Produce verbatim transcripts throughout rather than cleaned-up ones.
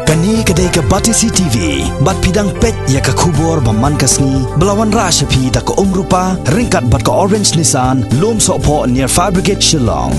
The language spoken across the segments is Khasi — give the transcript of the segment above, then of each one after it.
Kane ka dei ka Batesi T V, bad phi dang peit ïa ka khubor ba man ka sngi, ba la wanrah sha phi da ka Umrupa, ryngkat bad ka Orange Nissan, Lumsohphoh near Fire Brigade, Shillong.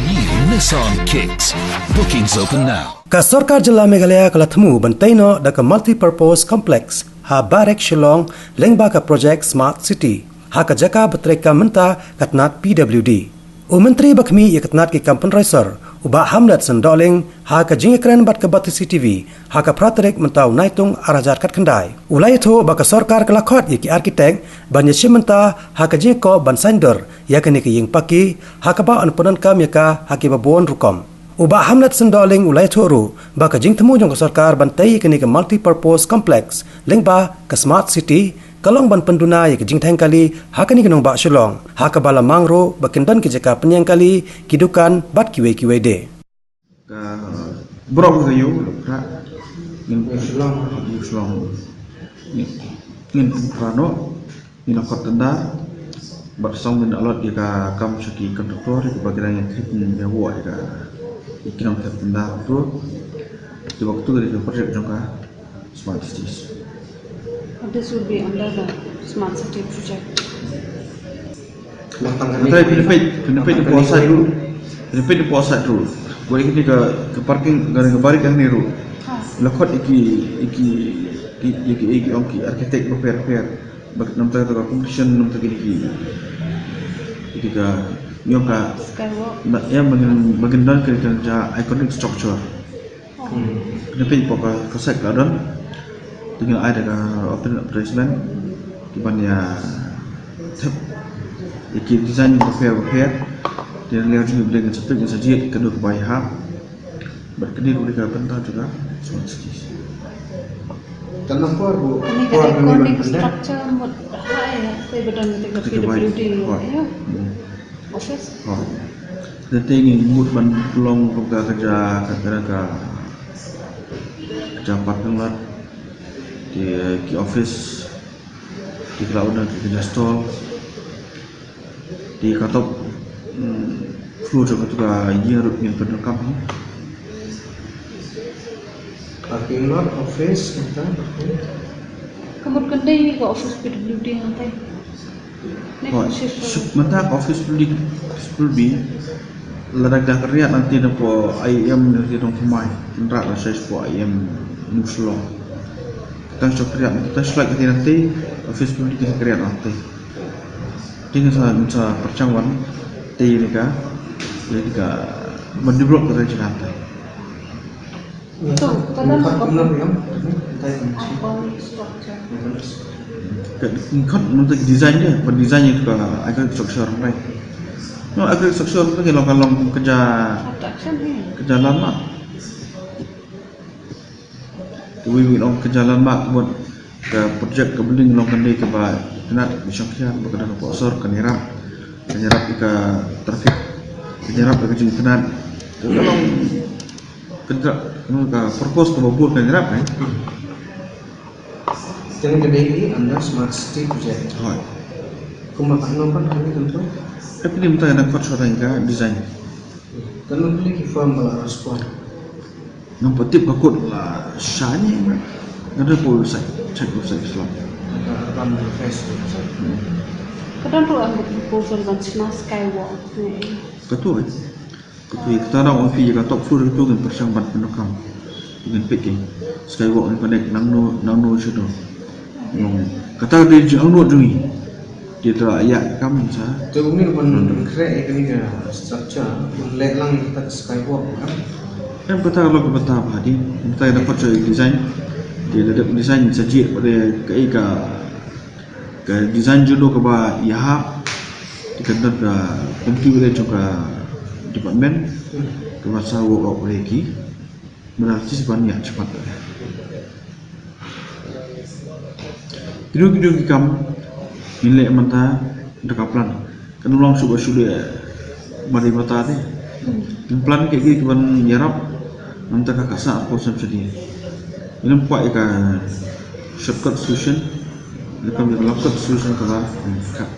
New Nissan Kicks. Bookings open now. Ka Sorkar Jylla Meghalaya ka la thmu ban tei noh da ka Multipurpose Complex ha Barrack Shillong, lyngba ka projek Smart City, ha ka jaka ba treikam mynta ka tnad P W D. U Myntri ba khmih ïa ka tnad ki kam pynroi sor, u Bah Hamletson Dohling, ha ka jingïakren bad ka Batesi T V ha ka phra tarik mynta u Naitung ar hajar khatkhyndai, u la ïathuh ba ka sorkar ka la khot ïa ki architect ban ïashim bynta ha ka jingïakob ban saiñdur ïa kane ka ïing paki, ha kaba yn pyndonkam ïa ka ha kiba bun rukom. U Bah Hamletson Dohling u la ïathuh ruh ba ka jingthmu jong ka sorkar ban tei ïa kane ka Multipurpose Complex lyngba ka Smart City ka long ban pynduna ïa ka jingtheng kali ha kane ka nongbah Shillong, ha kaba la mang ruh ba kin don ki jaka pynïeng kali, ki dukan bad kiwei kiwei de. Ka brok ka yu lok ka ngin yu Shillong, yu Shillong. Ngin, ngin pynpra noh, ngin akot tendar, bad song ngin allot ïa ka kam sha ki kontraktor, ïa kiba ki dang ïa khit ïa wok ïa ka, ïa ki nongthep tendar tu. Kiba katu ka dei ka projek jong ka Smart Cities. And this will be under the Smart City project. Nangta phin peit, phin peit hapoh side ruh. Phin peit hapoh side ruh. Ba ïa kane ka, ka parking, ka, ka barik hangne ruh. Ah. La khot ïa ki, ïa ki, ïa ki, ïa ki, ïa ki ong ki architect bapher bapher. Bad nangta ka competition, nangta kine ki, ïa ki ka, ïong ka, Skywalk. Na, ïa, ba ngin, ba ngin don ka, ka, ka iconic structure. Phin peit hapoh ka, ka site ka don. Te ngin ai da ka open advertisement. Ki ban ïa thep ïa ki design bapher bapher. Te lehse jong ngi ngin sa peit, ngin sa jied kano kaba ïahap. Bad kane ruh ka bynta jong ka Smart Cities. Kane ka iconic structure mut ha ïa, te ba don te ka P W D ïa. Office. Hooid. Te ngi mut ban long kum ka, ka ja, ka, ka, ka ja parking lot. Te ki office, te ki la un ki, ka ja stall. Te ka top, mm, floor jong katu ka ïing ruh ngin pyndonkam hi. Parking lot, office, mynta. Ka mut kan dei ka office P W D hangtai. Hooid, shuh, mynta ka office P W D, office P W D. Lada ka kynriah nangta napoh I I M nangta Nongthymmai. Kynrad la sha shapoh I I M New Shillong. Tang sha kynriah, tang sha kynriah nangta office P W D ka kynriah nangta. Te ngin sa, ngin sa pyrshang wan tei ïa kane ka, ïa kane ka, ban develop kata ka jaka hangtai. To, kata na ka iconic structure. Ka, ka, mynta design dia, ba design ïa ka iconic structure, right? No, iconic structure ka long, ka long ka ja, attraction hi, ka ja landmark. Te wei wei long ka ja landmark, bad ka project ka building long kane kaba itynnad, ba shongkhiar, ba ka dang ka por sor, kan ïarap, kan ïarap ïa ka traffic, kan ïarap ïa ka jingitynnad. Ka long ka, ka purpose kaba bun kan ïarap, eh. Kane ka dei under Smart City project. Hooid. Kumba ka number kane kan tu? Epidem ta na kot shuwa ka design. Kan nang pynlong ki form ba la respond. Nang patip ka kot la shane. Nga da ko website, check website Islam. Ka Urban Manifest website. Hmm. Ka don ruh ang ka proposal ban shna skywalk ne. Ka tu, eh. Ka tu, eh, kata nang ong phi ka top floor tu ngin pyrshang ban pyndonkam. Ngin peit ki skywalk ngin connect nangno, nangno shuh tu. Nang kata ka dei jingangnud jong ngi. Te to ïa kam sa. Te uni ban, hmm, ban khreh ïa kane ka structure, ban leh lang ïa kata ka skywalk, kan? Em, kata ka long kaba bha dei. Kata ka dei ka design. Te da dep design sa jied pat kaei ka, ka design jong no kaba ïahap. Te ka don ka committee jong ka department. Hmm. Kaba sa work out ïa ki. Mynta shisha ban ïa shakhmat. Kino kino ki kam ngin leh mynta da ka plan. Kan long shuh ba shu leh ba dei mynta te. Ngin plan kiei kiei kiban ïarap mynta ka, ka sah ko sem sdie. Ngim kwah ïa ka shortcut solution. Ngin kam ïa ka long cut solution kaba, hmm, cut.